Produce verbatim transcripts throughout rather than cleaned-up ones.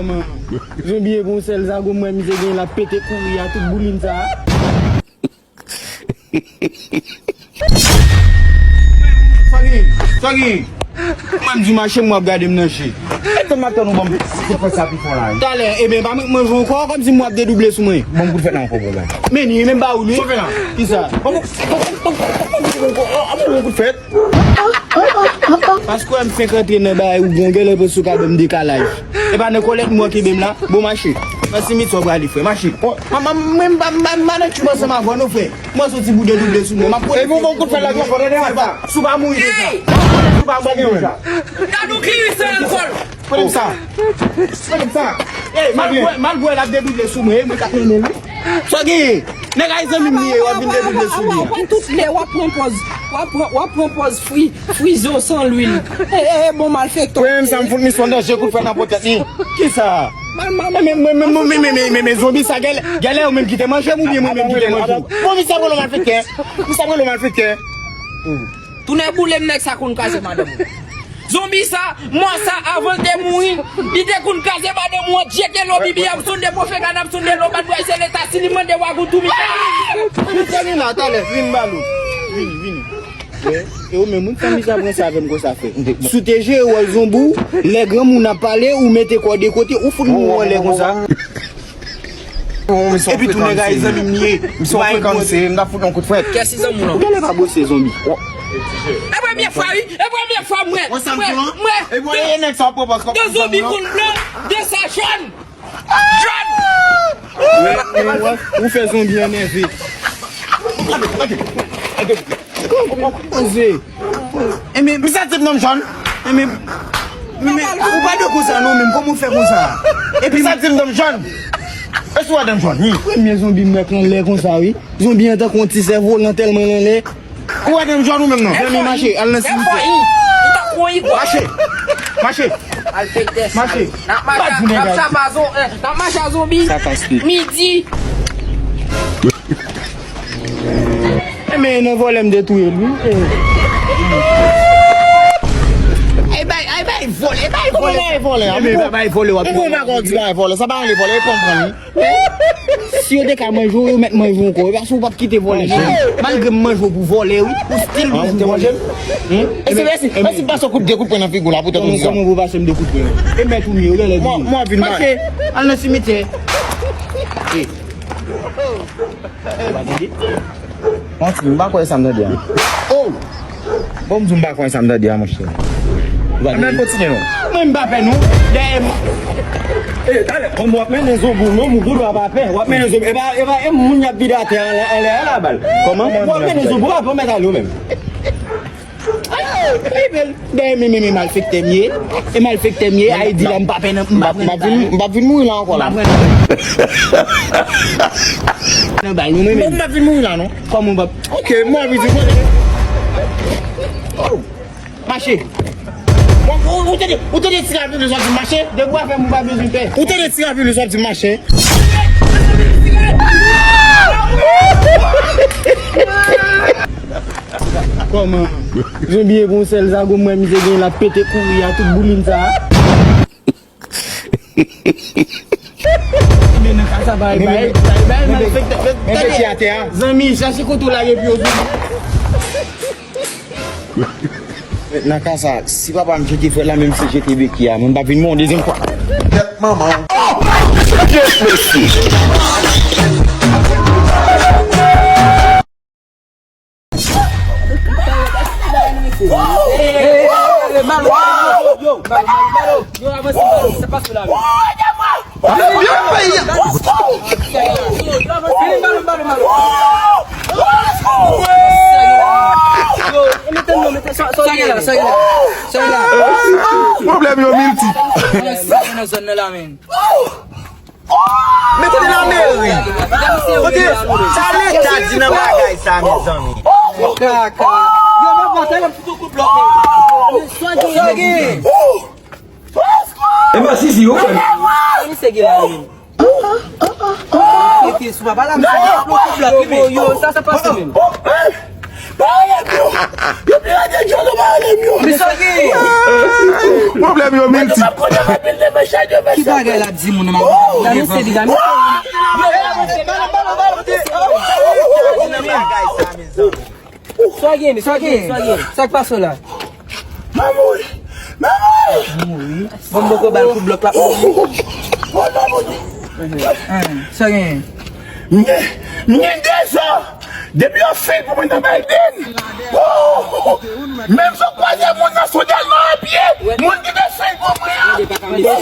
Kòman? Zonbi e gon sèl zago m wè misye gen l ap pete kouri a tout boulin sa a. Sa gen? Sa gen? Mwen m di mache m w ap gade m nan je. Etan m ap tann ou ban m kout fèt sa pi fon la wi. Talè, ebyen pa mwen k manje ankò kòmsi m w ap dedouble sou mwen. Ban m kout fèt la ankò bro la. Men ni menm ba ou li. Sa w fè la? Kisa? Ban m kout fèt. Paske w wè m fenk antre nan bagay ou gon gèlè panse w ka ban m dekalaj. E pa nan kòlèt mwen kenbe m la. Bon mache. Nan simitye w prale frè. Mache. Mwen m pa nan tchib ansanm avè w non frè. Mwen soti pou dedouble sou mwen. M ap konnen. Epi w ban m kout fèt la tou. Si w pa mouri deja. Si w pa mouri deja. Gad yon kiris nan alkòl. Pran sa. Pran sa. Ey, mal bwè, mal bwè l ap dedouble sou mwen. Mwen k ap mennen l wi. Sa w genyen? Nèg a zanmi m li ye, w ap vin dedouble sou li. Wè tout lè w ap pran pòz, w ap pran, w ap pran pòz fri, frizo san lwil. E, e, e, bon malfektè. Wi, menm sa m fout misyon danje kout fèt nan po tèt li. Kisa? Mal, mal, mal. Men, men, men, zonbi sa, gèlè, gèlè ou menm ki te manje m oubyen mwen menm ki te manje w? Bon, misye ap rele w malfektè. Misye ap rele w malfektè. Tounen boule m nèg sa konn kraze madanm ou. Zonbi sa, mò sa, avan l te mouri, li te konn kraze madanm ou an, Dye ke lo bibi ap sonde, pwofe gad ap sonde, lo bat bwè se leta, si li mande w a gout ou mi. Vin, vin la, talè, vin ba l ou. Vini, vini. E ou menm, moun fanmi sa pran sa avè m konsa fè. Si w te jere wòl zonbi w, lè granmoun ap pale, ou mete kò w de kote, ou fout moun anlè konsa. Epi tou nèg a e zanmi m li ye. Misye frekan se, m ta fout yon kout fwèt. Kiyès ki zanmi w lan? Ou genlè pa bwose zonbi. E premye fwa wi, e premye fwa m wè. Wè sa m di w lan? E bwè e nèg sa w ap pran pòz kòm zanmi w lan. De zonbi konn blan, de sa jòn. Jòn! Ou fè zonbi anève. Gade, gade, gade. Kòman w panse? Enben, misye ap di m non m jòn. Enben, men, ou pa de konsa non, menm kòman w fè konsa? Epi misye ap di m non m jòn. Èske w wè dan m jòn? Wi. Premye zonbi m wè k anlè konsa wi. Zonbi an tankou yon ti sèvolan tèlman l anlè. Ou wè dan m jòn ou menm non? Zanmi mache, al nan simitye. Mache. Mache. Mache. N ap mache a, n ap mache a zonbi. Midi. Enben nan vòlè m te touye l wi. Ay bay, ay bay vòlè, ay bay vòlè. Kòman bay vòlè? Bay vòlè w ap di bay vòlè, sa pa rele vòlè, e pran pran wi. Si yo te ka manje w, yo mèt manje w ankò wi, paske w p ap kite vòlè. Malgre m manje w pou vòlè wi, ou still toujou vòlè. E se lè si, lè si m pase w kout de kout pwen nan figi w la pou tèt ou di sa. Kòman pou pase m de kout pwen? E mèt ou m ye, ou genlè di. Mwen ap vin mal. Mache, al nan simityè. Ou pa tande? Manti, m pa kwè sa m tande a. Oh! Bon, m di w m pa kwè sa m tande a, monchè. Ann al kontinye non. Mwen m pa pè non. Dèyè m. E, talè, kòm w ap mennen zonbi w, non, m gon dwa pa pè. W ap mennen zonbi. E pa, e pa, e moun y ap vide atè anlè, anlè a la bal. Kòman? W ap mennen zonbi w, w ap mèt ale w menm. Ay, bèl. Dèyè men, men, men malfektè m ye. E malfektè m ye, a di la m pa pè nan, m pa pran. M ap vin, m ap vin mouri la ankò la. M ap pran nan bal, non, men, men. M ap vin mouri la, non. Kòman w p ap? Ok, mwen ap vin di. Oh. Mache. Ou, ou, ou tande, ou tande ti rapè nou sòti mache? Depi w ap fè m ou pa bezwen pè. Ou tande ti rapè nou sòti mache? Kòman? Zonbi e gon sèl zago m wè misye gen l ap pete kouri a tout boulin sa a. Men nan ka sa bay bay bay malfektè. Men pete atè a. Zanmi, chache kote w lage pye w sou. Nan ka sa, si papa m jete frèt la, menm si jete beki a, mwen pa vin mwen yon dezyèm fwa. Tèt manman w. Oh! Dieu merci. Yo, yo, yo, yo, yo, avanse, avanse, sa pase la. Pwoblèm yo milti. Nan zòn nan la, men. Men kote lameri? Kote sa leta di nan bagay sa, mezanmi? Kaka. Yo, papa, tèlè m fout yon kout blòk, men. Sa gen? E pa sisi, yo, frè. Misye gen la, men. Tete, sou papa la, misye gen yon kout blòk, men. Yo, sa, sa pase, men. Yo pirate djòl yo pa ale m yo. Pwoblèm yo miltip. Ki bagay l ap di moun nan? Sa gen, sa gen, sa gen. Sa k pase la? Mamoy! Mamoy! Bon, boko bal kou blòk la. Sa gen. M gen, m gen dezò. Depi yo fin pou mwen nan Biden. Menm jan kwaze moun nan sou Dèlma a pye, moun ki te fin pou mwen an. Yo,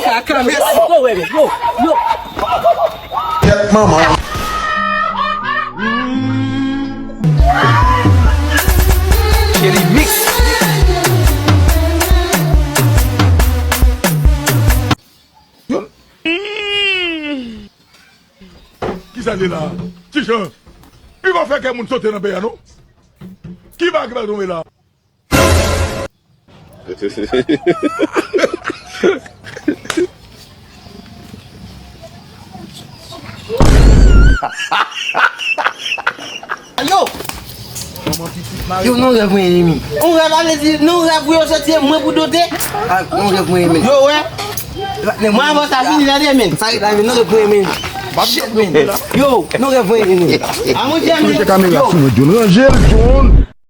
yo. Kèt manman. Kelly Mix. Kisa li la? Ti Jan, li pa fè kè moun sote nan peyi a non. Ki bagay ki pral tonbe la? Alo! Yo, non rèv mwen enmi. On rèv, ale di, non rèv pou yo soti, mwen pou dote. Ah, non rèv mwen enmi. Yo, wè. Mwen avan sa fini, tande, men. Sa ret la, men, non rèv mwen enmi. Shit, men. Yo, non rèv mwen enmi. A, mon Dieu, men. Yo. Ranje l, John.